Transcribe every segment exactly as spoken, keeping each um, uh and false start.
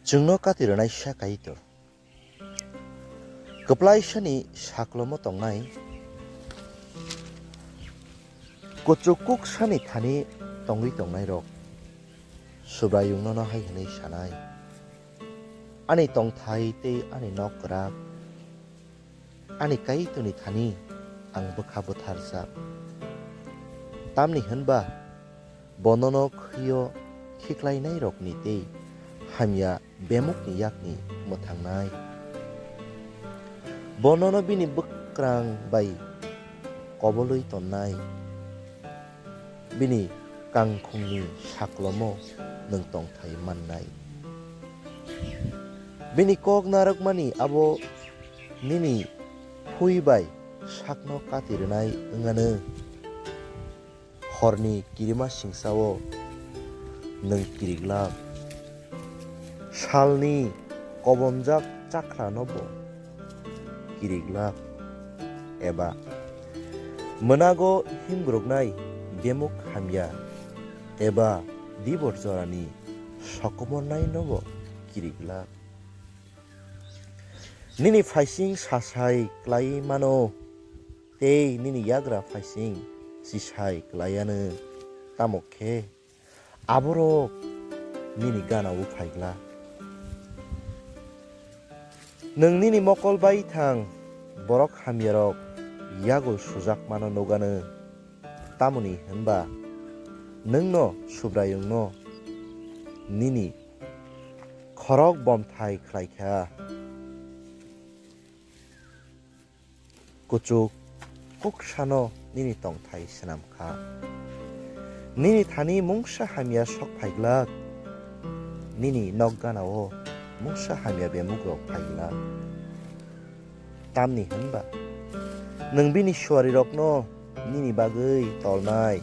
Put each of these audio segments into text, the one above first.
Chwngno kati rwnaisa Kaitor. Kwplaisani saklomo tongnai, kuchuk kuksani thani tongwi tongnairok Subraiyung nono hai hwnwi sanai, "Ani tongthai tei ani nok kwrak, ani Kaitorni thani ang bwkha butharjak." Tamni hwnba bo nono khwio khiklainairokni tei hamya bemukni yakni mwthangnai. Bo nono bini bwkrang bai kobolwi tonnai, bini kangkhungni saklomo nwng tongthai mannai. Bini kok narwkmani abo nini phui bai sakno kati rwnai wng anw. Horni kirima singsao nwng kiriglak, salni kobomjak chakrano bo kiriglak, eba mwnago himgruknai bemuk hamya eba dibor jorani sokomornaino bo kiriglak. Nini phaising sasai klai mano, tei nini yagra phaising sisai klai anw, tamo khe aborok nini gana-o phai glak. Nwng nini mokol bai thang borok hamyarok yagul sujakmano nuk anw, tamoni hwnba nwngno Subraiyungno nini khorok bomthai khlai kha. Kuchuk kuksano nini tongthai swnam kha. Nini thani mungsa hamya sok phai glak, nini nok gana-o mungsa hamya bemukrok phai glak. Tamni hwnba nwng bini suarirokno nini bagwi tolnai.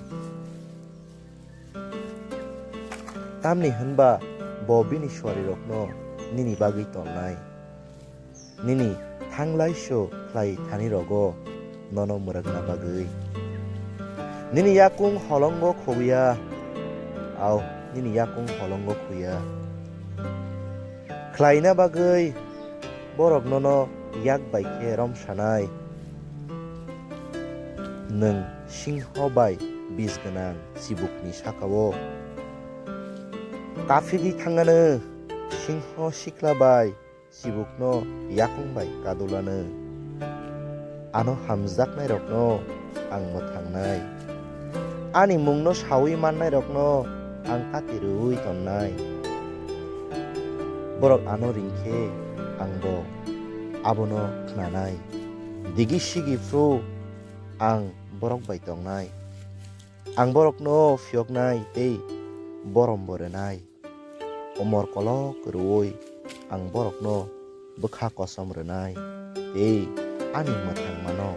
Tamni hwnba bo bini suarirokno nini bagwi tolnai, nini thanglaiso khlai thanirogo nono mwrwkna bagwi. Nini yakung holongo khuya, au, nini yakung holongo khuya. Khlaina bagwi borok nono yak bai khe romsanai. Nwng singho bai bis gwnang chibukni saka-o kaphigwi thang anw, singho sikla bai chibukno yakung bai kadul anw. Ano hamjaknairokno ang mwthangnai, ani mungno saui mannairokno ang kati rwui tonnai. Borok ano ring khe angbo abono khnanai. Digi sigi phru ang borok bai tongnai. Ang borokno phiyoknai tei borom bo rwnai. Komor kolok rwui ang borokno bwkha kosom rwnai tei ani mwthangmano